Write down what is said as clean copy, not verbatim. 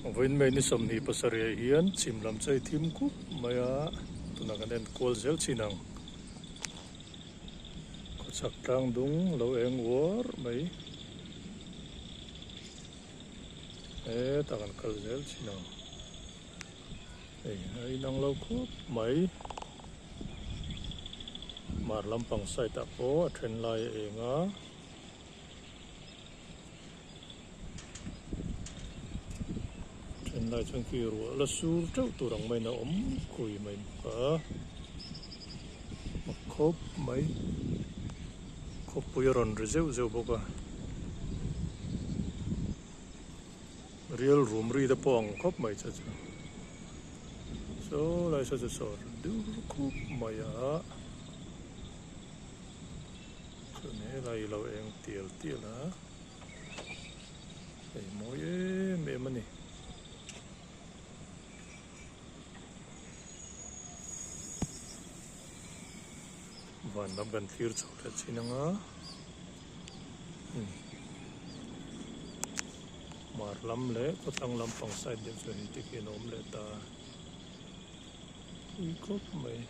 Vawiin May ni 27 ah hian chhim lam chu a thim khup mai a, tunah kan en kual zel chin ang. Khawchhak tlang dung lo eng uar mai. Hetah kan kal zel chin ang. Hei a inang lo khup mai. Hmar lampang side ah pawh a then lai a eng a. Then lai chuan khi ruah la sur teuh tur ang maiin a awm kui mai bawk a. Mak khawp mai. Khawpui a rawn ri zeuh zeuh bawk a. Rial rum ri te pawh ang khawp mai che chu. Saw lai saw chu saw dur khup mai a. Chuan helai hi lo eng tial tial a. Hei mawi em em a ni. Van lam kan thlir chho leh chin ang a. Hmar lam leh khawthlang lampang side deuh chu hei tikhian a awm leh ta pui khawp mai.